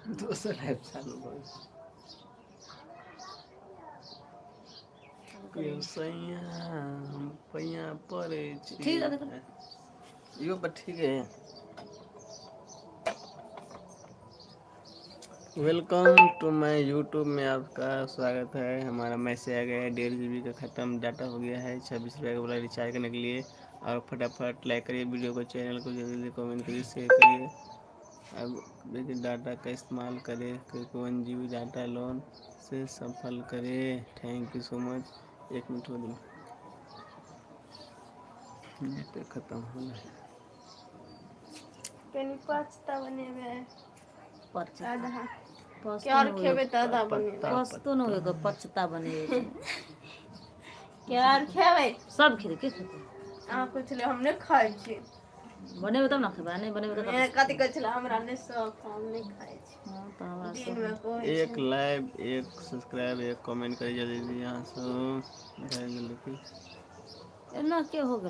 दोसर लाइव चालू भऽ गेल। सैया, हम पैया पड़ै छी। ठीक है। इहो पर ठीक है। Welcome to my YouTube में आपका स्वागत है। हमारा मैसेज आ गया है, 1.5 जीबी का ख़त्म डाटा हो गया है। 26 रुपये का बोला रिचार्ज करने के लिए। और फटाफट लाइक करिए वीडियो को, चैनल को जल्दी जल्दी कमेंट करिए, शेयर करिए। अब देखिए, डाटा का इस्तेमाल करें क्योंकि 1 जीबी डाटा लोन से सफल करे। Thank you so much. एक मिनट हो, नेट खत्म हो गया। कनि पास्ता बनेबै। पचता। आधा पस्तो के आर नहि खेबै तऽ आधा बनेबै। पत्ता। पस्तो नहि होय, पचता बनेबै छै। के आर खेबै? सब खेतै, के खेतै? अहाँ पुछले, हम नहि खाइ छी। बनेबै तब ने खेबै, नहि बनेबै तऽ मैं कथी कहै छलै, हमरा नहि शौक, हम नहि खाइ छी। हँ, तऽ हमरा दिन मे सब कहै एक छै। लाइव, एक सब्सक्राइब, एक कमेंट करिए जल्दी जल्दी यहाँ से। भए गेलै की? एना के हो गेलै?